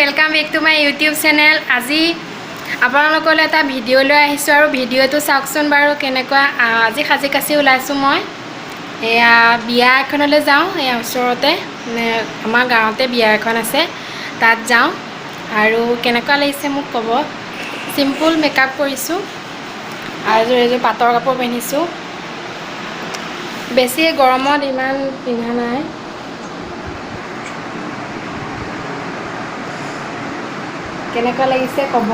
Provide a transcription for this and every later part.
Welcome back to my YouTube channel. আজি আপোনালোকলৈ এটা ভিডিঅ' লৈ আহিছোঁ আৰু ভিডিঅ'টো চাওকচোন বাৰু কেনেকুৱা। আজি সাজি কাচি ওলাইছোঁ মই। এয়া বিয়া এখনলৈ যাওঁ, এয়া ওচৰতে, মানে আমাৰ গাঁৱতে বিয়া এখন আছে, তাত যাওঁ। আৰু কেনেকুৱা লাগিছে মোক ক'ব। চিম্পুল মেকআপ কৰিছোঁ আৰু এযোৰ পাটৰ কাপোৰ পিন্ধিছোঁ। বেছি গৰমত ইমান পিন্ধা নাই। কেনেকুৱা লাগিছে ক'ব।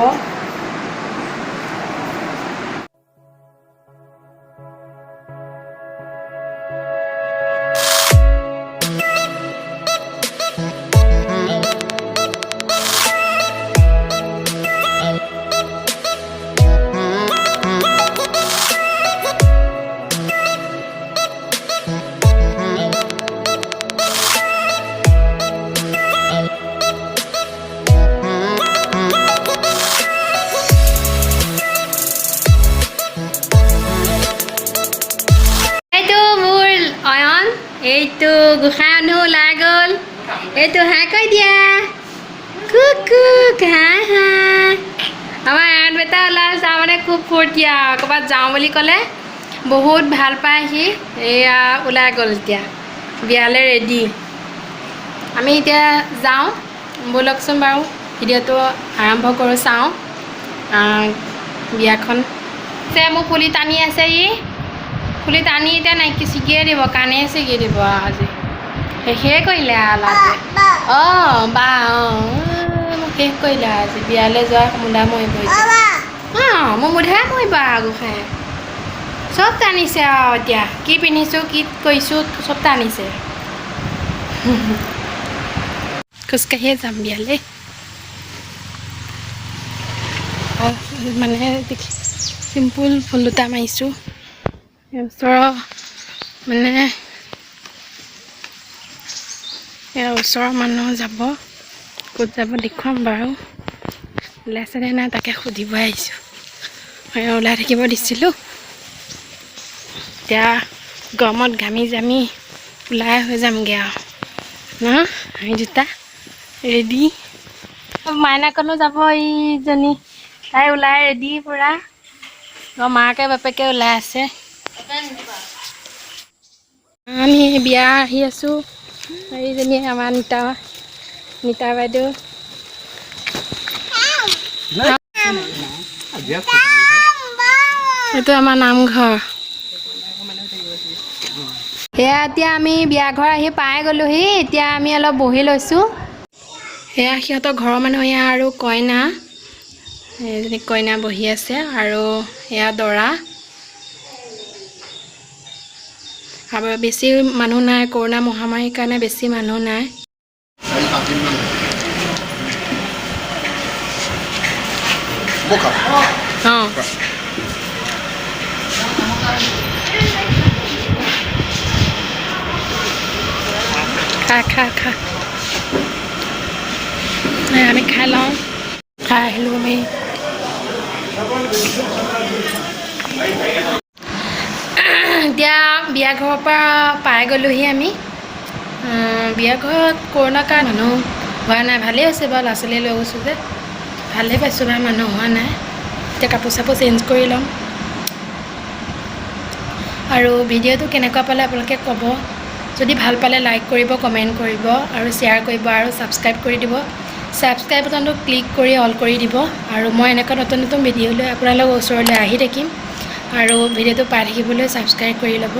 এইটো মোৰ অয়ন, এইটো গোসাঁই মানুহ ওলাই গ'ল। এইটো হাই কৈ দিয়া, কুক হাই হাই। আমাৰ অয়ন বেটা ওলাই তাৰমানে খুব ফূৰ্তি আৰু ক'ৰবাত যাওঁ বুলি ক'লে বহুত ভাল পায় সি। এয়া ওলাই গ'ল এতিয়া বিয়ালৈ ৰেডি। আমি এতিয়া যাওঁ, ব'লকচোন বাৰু ভিডিঅ'টো আৰম্ভ কৰোঁ, চাওঁ বিয়াখন। মোৰ ফুলি টানি আছে, ই ফুলি টানি এতিয়া নাইকি ছিগিয়ে দিব, কাণে ছিগি দিব আজি, শেষেই কৰিলে আৰু ল'ৰাটোৱে। অঁ বা অঁ মোক শেষ কৰিলে আজি, বিয়ালৈ যোৱা মুধা মৰিব। অঁ মোৰ মুধা মৰিব আৰু গোসাঁই চব টানিছে আৰু এতিয়া কি পিন্ধিছোঁ কি কৰিছোঁ চব টানিছে। খোজকাঢ়িয়ে যাম বিয়ালৈ। মানে চিম্পুল ফুল দুটা মাৰিছোঁ। ওচৰৰ মানে ওচৰৰ মানুহ যাব, ক'ত যাব দেখুৱাম বাৰু। ওলাইছেনে নাই তাকে সুধিব আহিছোঁ। ওলাই থাকিব দিছিলোঁ, এতিয়া গৰমত ঘামি জামি ওলাই হৈ যামগৈ আৰু ন। আমি দুটা ৰেডি। মাইনাকনো যাব, এইজনী তাই ওলাই ৰেডি পূৰা। মাকে বাপেকে ওলাই আছে। আমি বিয়া আহি আছোঁ। এইজনী আমাৰ নিতা, নিতা বাইদেউ। এইটো আমাৰ নামঘৰ। এয়া এতিয়া আমি বিয়া ঘৰ আহি পাই গ'লোহি। এতিয়া আমি অলপ বহি লৈছোঁ। এয়া সিহঁতৰ ঘৰৰ মানুহ, এয়া আৰু কইনা, এইজনী কইনা বহি আছে আৰু এয়া দৰা। আৰু বেছি মানুহ নাই, কৰোণা মহামাৰীৰ কাৰণে বেছি মানুহ নাই। অঁ খা খা খা, আমি খাই লওঁ। খাই আহিলোঁ আমি। এতিয়া বিয়া ঘৰৰ পৰা পাই গ'লোহি আমি। বিয়া ঘৰত কৰোণাৰ কাৰণে মানুহ হোৱা নাই, ভালেই হৈছে বাৰু। ল'ৰা ছোৱালীয়ে লৈ গৈছোঁ যে ভালেই পাইছোঁ বাৰু, মানুহ হোৱা নাই। এতিয়া কাপোৰ চাপোৰ চেঞ্জ কৰি ল'ম। আৰু ভিডিঅ'টো কেনেকুৱা পালে আপোনালোকে ক'ব। যদি ভাল পালে লাইক কৰিব, কমেণ্ট কৰিব আৰু শ্বেয়াৰ কৰিব আৰু ছাবস্ক্ৰাইব কৰি দিব। ছাবস্ক্ৰাইব বাটনটো ক্লিক কৰি অল কৰি দিব। আৰু মই এনেকুৱা নতুন নতুন ভিডিঅ' লৈ আপোনালোকৰ ওচৰলৈ আহি থাকিম। আৰু ভিডিঅ'টো পাই থাকিবলৈ ছাবস্ক্ৰাইব কৰি ল'ব।